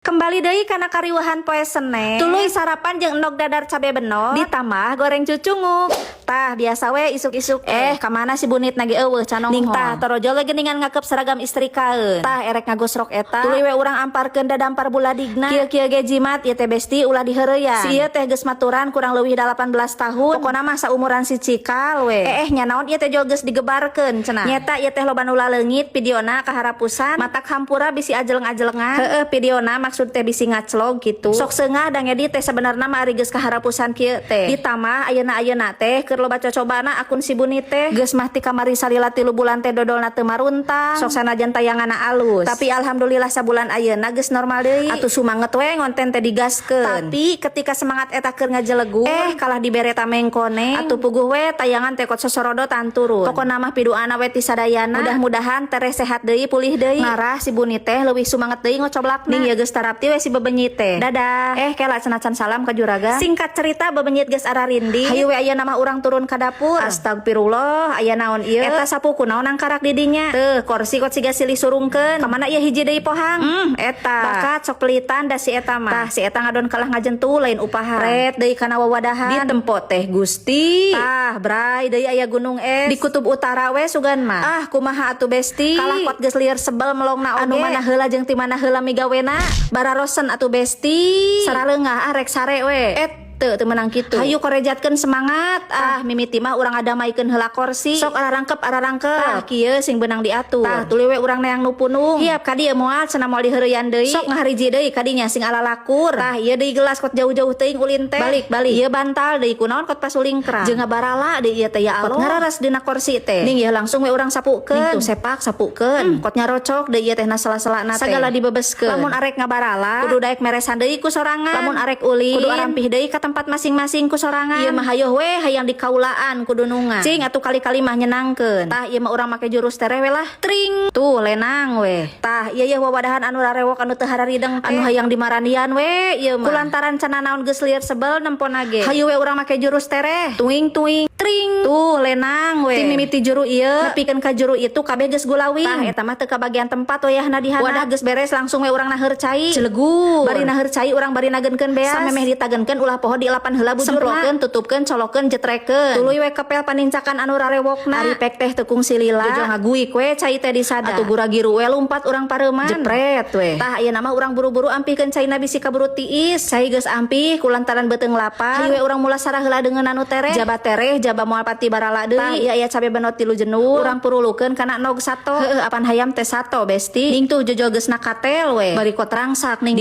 Kembali deui kana kariweuhan poe Senen. Tuluy sarapan jeung endog dadar cabe benot, ditambah goreng cucunguk. Tah, biasa we isuk-isuk. Eh, kamana si Bunit nage euweuh can nongol? Ning tah torojol we geuningan ngakep seragam istrikaeun. Tah, erek ngagosrok eta. Tuluy we urang amparkeun dadampar buladigna. Kieu-kieu ge jimat ieu teh, besti, ulah diheureyan. Si ieu teh geus maturan kurang leuwih 18 tahun. Pokona mah saumuran si Cikal we. Eh, nya naon ieu teh, jol geus digebarkeun cenah. Nyeta ieu teh loba nu laleungit videona kaharapusan, matak hampura bisi ajeleng-ajelengan. Heueuh, videona maksud teh bisi ngaclog gitu. Sok seungah da ngedit teh sabenerna mah ari geus kaharapusan kieu teh. Ditambah ayeuna-ayeuna teh keur loba cocobana akun si Bunit teh. Geus mah ti kamari salila 3 bulan teh dodolna teu maruntang. Sok sanajan tayanganna alus. Tapi alhamdulillah sabulan ayeuna geus normal deui. Atuh sumanget we ngonten teh digaskeun. Tapi ketika semangat eta keur ngajelegur, eh kalah dibere tameng koneng. Atuh puguh we tayangan teh kot sosorodotan turun. Pokona mah piduana we ti sadayana. Mudah-mudahan tereh sehat deui, pulih deui. Ngarah si Bunit teh leuwih sumanget deui ngocoblakna. Ning ya geus tarapti we si bebenyit teh. Dadah. Eh, kela cenah can salam ka juragan. Singkat cerita, bebenyit geus ararindi. Hayu we ayeuna mah urang turun ka dapur. Astagfirullah, aya naon ieu? Eta sapu kunaon nangkarak di dinya? Teuh, kursi kot siga silih surungkeun. Kamana ieu hiji deui pohang? Eta. Bakat sok pelitan da si eta mah. Tah, si eta ngadon kalah ngajentul lain upahan. Ret deui kana wawadahan. Ditempo teh Gusti. Tah, bray deui aya gunung es. Di kutub utara we sugan mah. Ah, kumaha atuh, besti? Kalah kot geus lieur sebel melongna oge. Anu mana heula jeung ti mana heula migawena? Bararosen atuh, besti. Saraleungah ah, rek sare we. Et teu teu meunang kitu. Hayu korejatkeun semangat. Ah, mimiti mah urang adamaikeun heula korsi. Sok ararangkep ararangkep. Tah, kieu sing beunang diatur. Tah, tuluy we urang neang nu punung. Hiap ka dieu moal cenah, moal diheureyan deui. Sok ngahariji deui kadinya sing alalakur. Tah, ieu deui gelas kot jauh-jauh teuing ulin teh. Balik balik. Ieu bantal deui kunaon kot pasulingkrang. Jeung ngabarala deui ieu teh, ya Allah. Kot ngararas dina korsi teh. Ning ieu langsung we urang sapukeun. Ning tuh sepak sapukeun. Kot nyarocok deui ieu teh na sela-selana teh. Sagala dibebeskeun. Lamun arek ngabarala kudu daek meresan deui ku sorangan. Lamun arek ulin kudu arampih deui ka tempat masing-masing ku sorangan. Ieu mah hayoh we hayang dikaulaan ku dunungan. Cing atuh kali-kali mah nyenangkeun. Tah, ieu mah urang make jurus tereh we lah. Tring. Tuh lenang we. Tah, ieu yeuh wawadahan anu rarewok anu teu hararideng teh. Anu hayang dimarandian we ieu mah. Kulantaran cenah naon geus lieur sebel nempona ge. Hayu we urang make jurus tereh. Tuing tuing tring. Tuh lenang we. Ti mimiti juru ieu nepikeun ka juru itu kabeh geus gulawing. Tah, eta mah teu kabagian tempat wayahna di handap. Wadah geus beres, langsung we urang naheur cai. Celegur. Bari naheur cai urang bari nagenkeun beas. Samemeh ditagenkeun ulah poho dielapan heula bujurna. Semprotkeun, tutupkeun, colokeun, jetrekeun. Tuluy we kepel panincakan anu rarewokna. Ari pek teh teu kungsi lila. Jojo ngaguik we cai teh disada. Atuh gura-giru we lumpat urang pareuman. Jepret we. Tah, ayeuna mah urang buru-buru ampihkeun caina bisi kaburu tiis. Cai geus ampih, kulantaran beuteung lapar, hayu we urang mulasara heula deungeun anu tereh. Jaba tereh, jaba moal pati barala deui. Tah, ieu aya cabe benot 3 jenur. Urang purulukeun kana endog sato. Heueuh, apan hayam teh sato, besti. Ning tuh jojo geus nakatel we. Bari kot rangsak ning.